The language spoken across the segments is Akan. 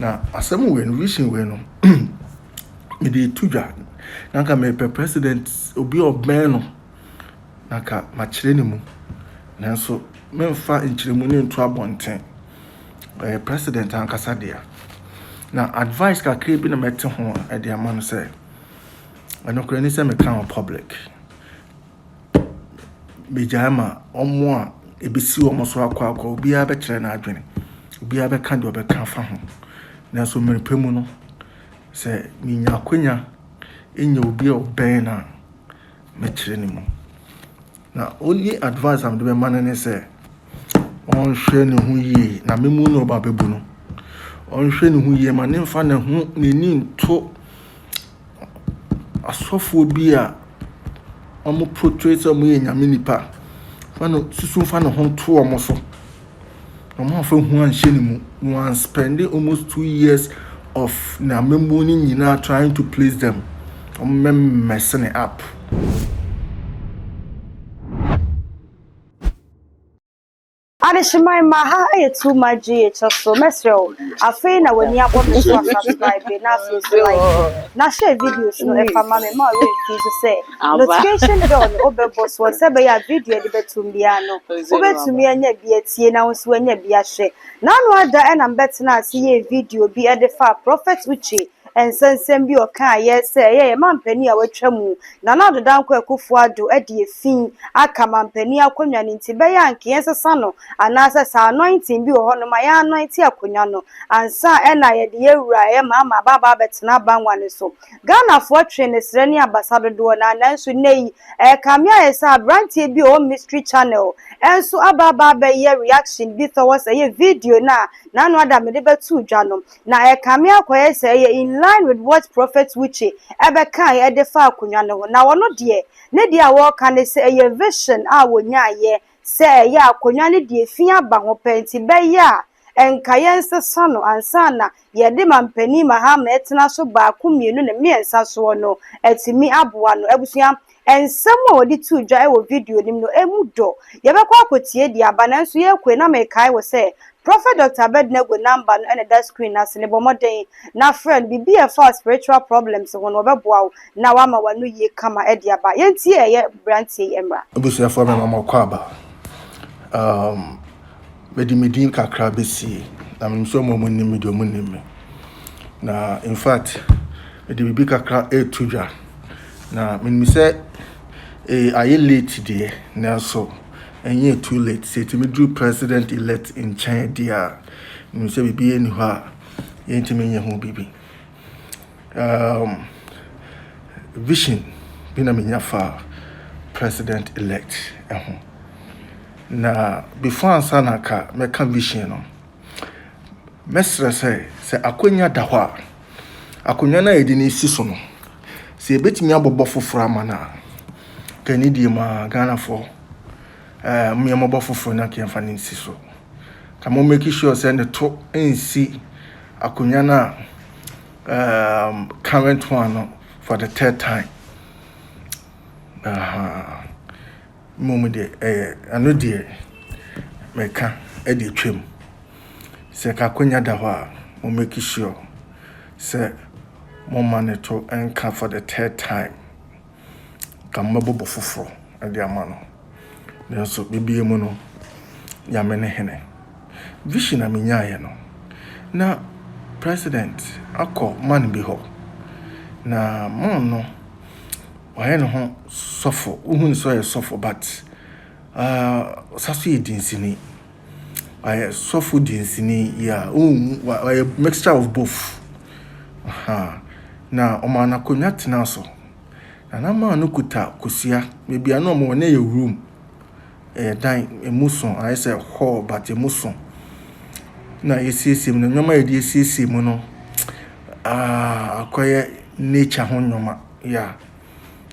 Na asɛm wei no, vision wei no, mede reto dwa. Na anka mepɛ president, obi a ɔbɛn no, na anka makyerɛ ne mu. Nanso memfa nkyerɛmu no nto abɔnten. Ɛyɛ president ankasa dea. Na advice kakra bi na mɛte ho de ama no sɛ, ɛnokorɛ ni sɛ meka wɔ public. Megyae ma wɔn a ɛbɛsi wɔn so akɔ akɔ, obiara bɛkyerɛ n'adwene. Obiara bɛka deɛ ɔbɛka afa ho. Nanso mmerɛ pa mu no, sɛ menya akwanya nya obi a ɔbɛn no a, mɛkyerɛ ne mu. Na only advice a mede bɛma no ne sɛ, ɔnhwɛ ne ho yie na me mu na ɔba abɛbu no. Ɔnhwɛ ne ho yie ma ne mfa ne ho n'ani nto asɔfoɔ bi a wɔn portray sɛ wɔyɛ Nyame nipa. Fa no susu mfa ne ho nto wɔn so. Na wɔn amfa hu anhyɛ ne mu. Na wɔn spend almost 2 years of n'amammuo no nyinaa trying to please them. Wɔn bɛ mess ne up. Adehyeman ma ha yɛ too much GH so mɛsrɛ wo, afei na w'ani abɔ me so a, subscribe na afei nso like na share videos no ɛfa ma me. Ma ɔwerɛ mfi nso sɛ notification bell no wobɛbɔ soɔ sɛ ɛbɛyɛ a video a yɛde bɛtom biara no wobɛtumi anya bi atie na wo nso woanya bi ahwɛ. N'ano ada ɛna mbɛtena ase yɛɛ video bi ɛde fa Prophet Uche nsɛnsɛm bi ɔkaeɛ sɛ ɛyɛ yɛ mampanin a watwa mu Nana Addo Dankwa Akufo Addo de efi aka mampanin akonnwa no, nti bɛyɛ a nka yɛnsesa no anaasɛ sɛ anointing bi wɔ hɔnom a yɛn anointing akonnwa no ansa ɛna yɛde yɛwura ɛyɛ Mahama abaaba abɛtena abangua no so. Ghanafoɔ twe ne serɛ ne abasa dodoɔ na nanso nnɛ yi ɛkame ayɛ sɛ aberanteɛ bi a ɔwɔ Mystery Channel ɛnso aba aba abɛyɛ reaction bi towards ɛyɛ video no a n'ano ada mede bɛto dwa no, na ɛkame akɔyɛ sɛ ɛyɛ in line with what Prophet Uche ɛbɛkae ɛde fa akonnwa no ho. Na ɔno deɛ, ne deɛ a wɔreka ne sɛ ɛyɛ vision a wɔnyaayɛ sɛ ɛyɛ akonnwa no deɛ fi aba ho pɛ, nti bɛyɛ a nka yɛnsesa no ansa na yɛde mampanin Mahama ɛtena so baako, mmienu ne mmiɛnsa soɔ no atumi aboa no. Abusua, nsɛm a wɔde too dwa wɔ video no mu no emu dɔ. Yɛbɛkɔ akɔtie di aba, nanso yɛkɔ na mekae wɔ sɛ Prophet Dr Abednego number no ɛna da screen ase ne. Bɔ mmɔden na frɛ no, biribi a ɛfa spiritual problems ho no, ɔbɛboa wo na wama w'ano yie kama ɛde aba. Yɛntie ɛyɛ aberanteɛ yi mmra. Abusuafoɔ, mɛma mo kɔ aba. Mede me din kakra bɛsie na menim sɛ ɔmo a ɔmo nim me deɛ, ɔmo nim me. Na in fact, mede biribi kakra ɛreto dwa na menim sɛ ayɛ late deɛ, nanso ɛnyɛ too late. Sɛ ɛtumi duru president elect nkyɛn deɛ a, menim sɛ biribi nni hɔ a yɛntumi nyɛ ho biribi. Vision bi na menya fa president elect ɛho. Na before ansa na ka mɛka vision no, mɛsrɛ sɛ akonnwa da hɔ a, akonnwa no a yɛde no si so no, sɛ yɛbɛtumi abobɔ foforɔ ama no a, ka ne die mu a Ghanafoɔ mmɛmmɔbɔ foforɔ na ka yɛmfa no nsi so. Ka mo make sure sɛ ne to nsi akonnwa no a current one no for the third time. Mmom deɛ, ɛyɛ ɛno deɛ mɛka ɛde twam. Sɛ ka akonnwa da hɔ a, mo make sure sɛ momma ne to nka for the third time. Ka mobɛbobɔ foforɔ ɛde ama no. Nanso biribiara mu no, Nyame ne hene. Vision a menyaeɛ no, na president akɔ man bi hɔ. Na man no, wayɛ ne ho sɔfo. Wohu no sɛ ɔyɛ sɔfo, but ɔsan so yɛ dinsini. Ɔyɛ sɔfo dinsini yi a wonhu, ɔyɛ mixture of both. Na ɔmaa no akonnwa tena so. Na na man no kuta kosua. Baabi a na wɔwɔ no yɛ room. Ɛyɛ dan, emu so ayɛ sɛ hall but emu so. Na yɛsiesie mu no, nneɛma a yɛde asiesie mu no, akɔyɛ nature ho nneɛma.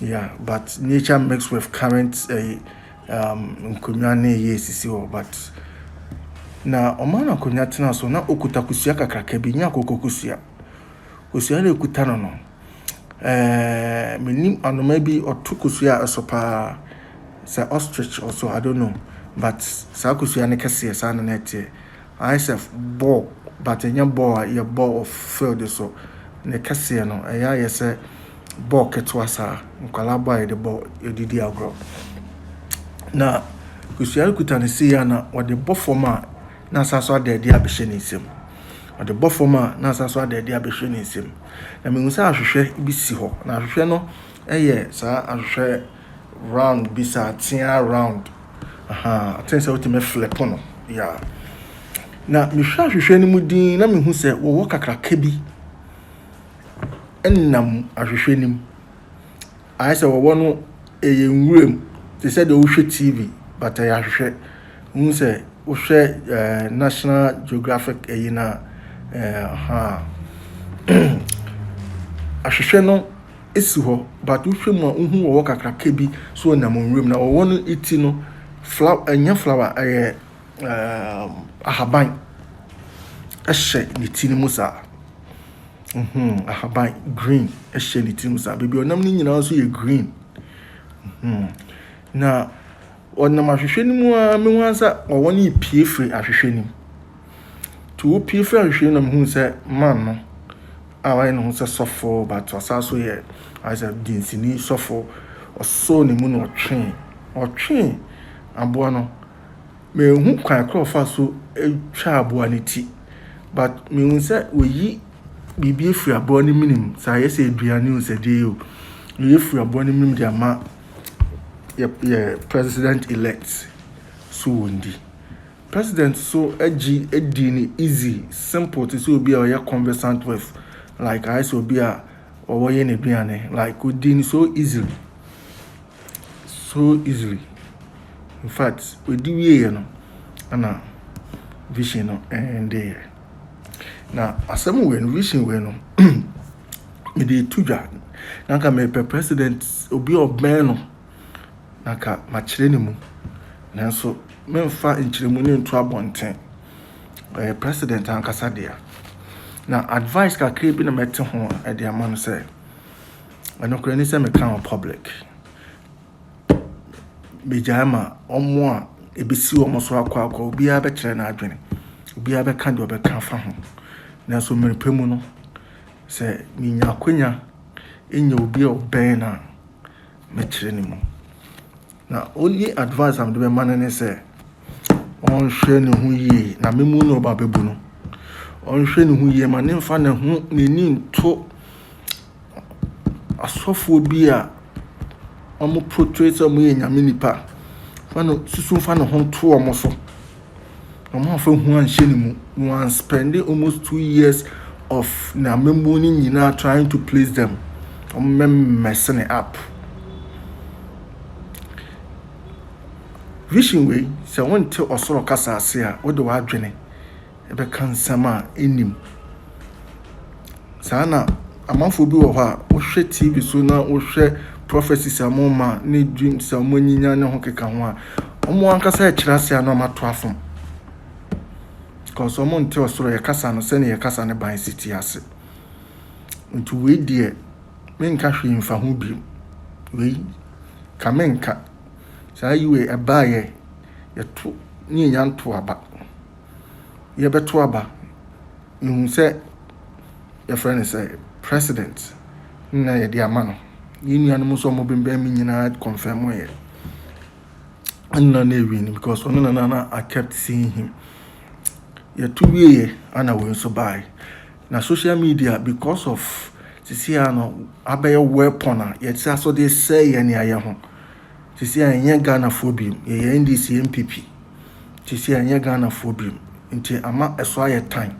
Yeah, but nature mixed with current nkonnwa ne ɛyɛ esisi hɔ. But na ɔmaa no akonnwa tena so na okuta kosua kakraka bi, nyɛ akokɔ kosua. Kosua no a ekuta no no, menim anoma bi ɔto kosua a ɛso paa. Sɛ ostrich or so, I don't know. But saa kosua no kɛseɛ saa na na ɛteɛ. Ayɛ sɛ ball But ɛnyɛ ball a yɛbɔ wɔ field so. Ne kɛseɛ no, ɛyɛ ayɛ sɛ ball ketewa saa. Nkwadaa bɔ a yɛde bɔ yɛde di agorɔ. Na kosua no kuta no sei a na ɔde bɔ fam a na asan so ada adi abɛhyɛ ne nsam. Ɔde bɔ fam a na asan so ada adi abɛhyɛ ne nsam. Na mehu sɛ ahwehwɛ bi si hɔ. Na ahwehwɛ no yɛ saa ahwehwɛ round bi saa tea round. Aha, ate sɛ wotumi flip no. Yeah. Na mehwɛ ahwehwɛ no mu din na mehu sɛ wɔwɔ kakraka bi nam ahwehwɛ no mu. Ayɛ sɛ wɔwɔ no ɛyɛ nwuram te sɛ deɛ wohwɛ TV but ɛyɛ ahwehwɛ. Wohu sɛ wohwɛ National Geographic ɛyi na ha ahwehwɛ no si hɔ but wohwɛ mu a wohu wɔwɔ kakraka bi so ɔnam nwuram na wɔwɔ no ti no flower, ɛnyɛ flower, ɛyɛ ahaban ɛhyɛ ne ti no mu saa. Ahaban green ɛhyɛ ne ti mu saa. Baabi a ɔnam no nyinaa nso yɛ green. Na ɔnam ahwehwɛ no mu ara mehu ara sɛ ɔwɔ no repue firi ahwehwɛ no mu. Nti wɔpue firi ahwehwɛ no mu na mehu sɛ man no a wayɛ ne ho sɛ sɔfo but ɔsan so yɛ ayɛ sɛ dinsini sɔfo, ɔsɔɔ ne mu na ɔtwee aboa no. Mehu kwan koro a ɔfa so twa aboa no ti but mehu sɛ oyi biribi afiri aboa no menem, sɛ ayɛ sɛ aduane o, sɛ deɛ o, oyi afiri aboa no menem de ama yɛ president elect so wɔndi. President so agye adi no easy, simple te sɛ obi a ɔyɛ conversant with, like ayɛ sɛ obi a ɔwɔ n'aduane, like odi no so easily, so easily. In fact, odi wieeɛ no ɛna vision no ɛndeeɛ. Na asɛm wei no, vision wei no, mede etu dwa na nka mepɛ president obi a ɔbɛn no na nka makyerɛ ne mu. Nanso memfa nkyerɛmu no nto abɔnten. Ɛyɛ president ankasa dea. Na advice kakra bi na mɛte ho de ama no sɛ, ɛnokorɛ ni sɛ meka wɔ public. Megyae ma ɔmo a ebesi wɔn so akɔ akɔ, obiara bɛkyerɛ n'adwene. Obiara bɛka deɛ ɔbɛka afa ho. Nanso mmerɛ pa mu no, sɛ menya akwanya nya obi a ɔbɛn no a, mɛkyerɛ ne mu. Na only advice a mede bɛma no ne sɛ, ɔnhwɛ ne ho yie na me mu na ɔba abɛbu no. Ɔnhwɛ ne ho yie ma ne mfa ne ho n'ani nto asɔfoɔ bi a wɔn portray sɛ wɔyɛ Nyame nipa. Fa no susu mfa ne ho nto wɔn so. Wɔn amfa hu anhyɛ ne mu. Na wɔn spend almost 2 years of n'amammuo no nyinaa trying to please them. Wɔn mɛ mess ne up. Vision wei, sɛ wonte ɔsoro kasa ase a, wode w'adwene ɛbɛka nsɛm a ɛnnim. Saa na amanfoɔ bi wɔ hɔ a wohwɛ TV so na wohwɛ prophecies a wɔma ne dreams a wɔanyinya ne ho keka ho a, wɔn ankasa ɛkyerɛ ase a na wɔato afom. Because wɔn nte ɔsoro yɛ kasa no sɛnea yɛ kasa no ban si te ase. Nti wei deɛ, menka hwee mfa ho bio. Wei, ka menka. Saa yi wei ɛbaeɛ, yɛto ne yɛnya nto aba. Yɛbɛto aba. Mehu sɛ yɛfrɛ no sɛ president na yɛde ama no. Yɛn nuanom nso a wɔbɛnbɛn me nyinaa confirm yɛ. Ɛnna na ewie no because ɔno na na I kept seeing him. Yɛto wieɛ ana wei nso baeɛ. Na social media, because of sisi a no abɛyɛ weapon a yɛte aso de sɛe yɛn nea yɛ ho. Sisi a yɛnyɛ Ghanafoɔ bio, yɛyɛ NDC, NPP. Sisi a yɛnyɛ Ghanafoɔ bio nti ama ɛso ayɛ tan.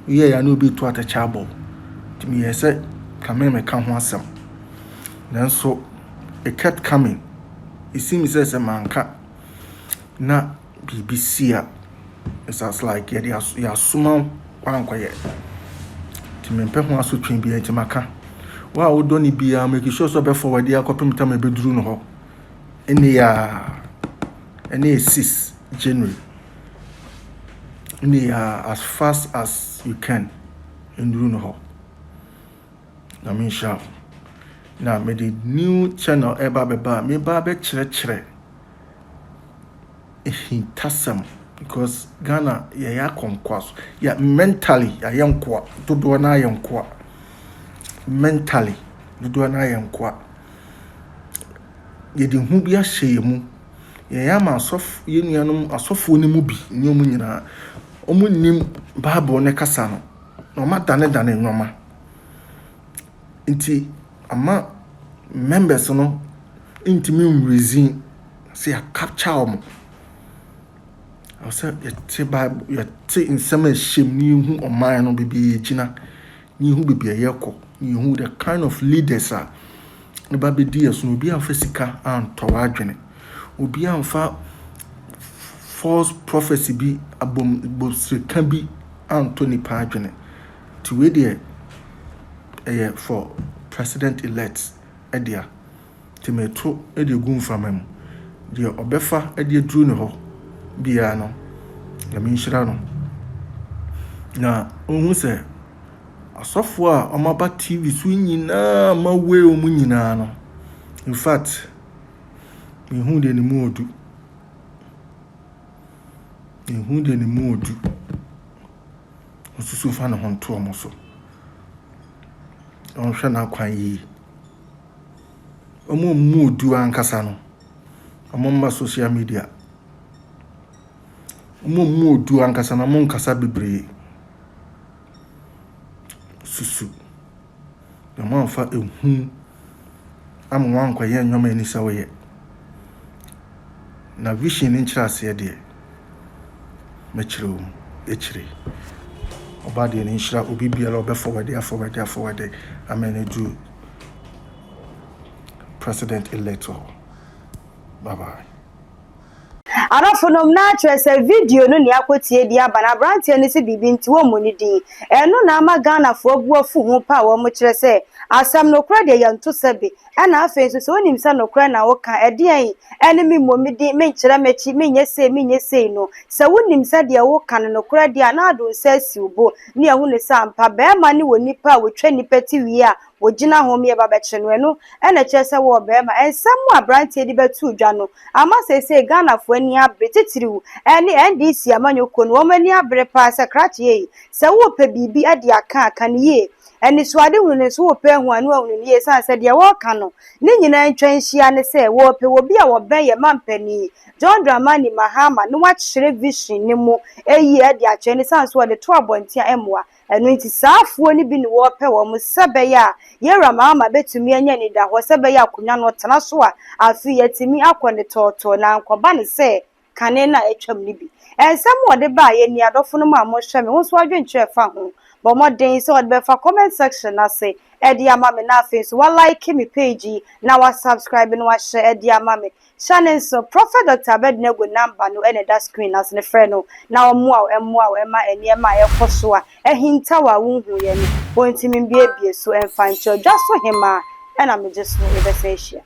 Woyɛ ya na obi to atɛkyɛ abɔ wo. Nti meyɛɛ sɛ ka me meka ho asɛm. Nanso it kept coming. It seems sɛ manka na biribi si a, it's as like yɛde yɛasoma wo wankɔyɛ. Nti mempɛ ho asotwe biara nti maka. Wo a wodɔ no biara, make sure sɛ ɔbɛ forward akɔpem tam a ɛbɛduru no hɔ. Ɛnne yi a ɛne yɛ 6 January. Ɛnne yi a as fast as you can nduru no hɔ. Nyame nhyira wo. Na mede new channel ɛreba abɛba a meba abɛkyerɛkyerɛ ahintasɛm. Because Ghana yɛyɛ akɔ nkoa so. Yɛ mentally yɛayɛ nkoa. Dodoɔ no ayɛ nkoa. Mentally dodoɔ no ayɛ nkoa. Yɛde hu bi ahyɛ yɛn mu. Yɛyɛ ama asɔfo yɛn nuanom asɔfoɔ no mu bi ne wɔn nyinaa. Wɔn nnim Bible ne kasa no. Na wɔn adanedane nneɛma. Nti ama members no ntumi nreason sɛ yɛ capture wɔn. Ɛwɔ sɛ yɛte Bible, yɛte nsɛm a ɛhyɛ mu na yɛhu ɔman no baabi a yɛgyina, na yɛhu baabi a yɛrekɔ, na yɛhu the kind of leaders a ɛba bɛdi yɛn so no. Obi amfa sika antɔ w'adwene. Obi amfa false prophecy bi, abɔnsirika bi antɔ nipa adwene. Nti wei deɛ ɛyɛ for president elect ɛdea. Nti meto de egu mframa mu. Deɛ ɔbɛfa de aduru ne hɔ biara no, Nyame nhyira no. Na ɔnhu sɛ asɔfoɔ a wɔaba TV so nyinaa ma wei wɔn nyinaa no, in fact, mehu deɛ ne mu ɔdu. Mehu deɛ ne mu ɔdu. Ɔsusu fa ne ho nto wɔn so. Ɔnhwɛ n'akwan yie. Wɔn a wɔn mu ɔdu ankasa no, wɔn mma social media. Wɔn a wɔn mu ɔdu ankasa no, wɔn nkasa bebree. Susu. Na wɔamfa ehu ama wɔankɔyɛ nneɛma a ɛni sɛ wɔyɛ. Na vision ne nkyerɛaseɛ deɛ, mɛkyerɛ wo mu akyire. Ɔbaa deɛ ne nhyira obi biara a ɔbɛforward aforward aforward ama no aduru president elect hɔ. Bye bye. Adɔfonom, na kyerɛ sɛ video no nea akɔtie di aba na aberanteɛ no sɛ biribi nti wɔmmɔ ne din. Ɛno na ama Ghanafoɔ abu afu ho pa a wɔn kyerɛ sɛ asɛm nokorɛ deɛ yɛnto sɛbe. Ɛna afei nso sɛ wonim sɛ nokorɛ na woka ɛdeɛn ɛne me mmɔ me din, menkyerɛ m'akyi, menyɛ sei, menyɛ sei no, sɛ wonim sɛ deɛ woka no nokorɛ deɛ a, na ado nsa asi wo bo ne ɛho ne sɛ ampa bɛrima ne wɔ nipa a wɔtwa nipa ti wie a wɔgyina ho mi ɛba bɛkye no. Ɛno ɛna kyerɛ sɛ wɔwɔ bɛrima. Nsɛm a aberanteɛ de bɛto dwa no ama seesei Ghanafoɔ ani abere, titiriw ɛne NDC amanyɔkuo no, wɔn ani abere paa sɛ krakye yi sɛ wopɛ biribi de aka aka no yie, anisoade hunu no nso wopɛ ahu ano ahunu no yie, san sɛ deɛ wɔreka no ne nyinaa ntwa nhyia ne sɛ wɔrepɛ obi a wɔbɛn yɛ mampanin John Dramani Mahama na wakyerɛ vision ne mu eyi de akyerɛ ne san so wɔde to abɔnten a ɛmmoa. Ɛno nti saa afoɔ no bi ne wɔrepɛ wɔn sɛ bɛyɛ a yɛwura Mahama bɛtumi anya anidahɔ sɛ bɛyɛ akonnwa no ɔtena so a afei yɛtumi akɔ ne tɔɔtɔɔ na nkɔba ne sɛ kane no a atwam no bi. Nsɛm a wɔde baa yɛ ni. Adɔfo no mu a mohwɛ me, wo nso adwenkyerɛ fa ho, bɔ mmɔden sɛ wɔde bɛfa comment section ase ɛde ama me, na afei nso walike me page yi na wasubscribe na wahyɛ ɛde ama me. Hyɛ ne nso Prophet Dr Abednego number no ɛna ɛda screen ase ne frɛ no na ɔmmoa wo, ɛmmoa wo ɛma nneɛma a ɛkɔ so a ɛhintaw a wonhu yɛ no wɔntumi mbiebie so ɛmfa nkyerɛ dwa so hemaa ɛna megye so yɛbɛsan ahyia.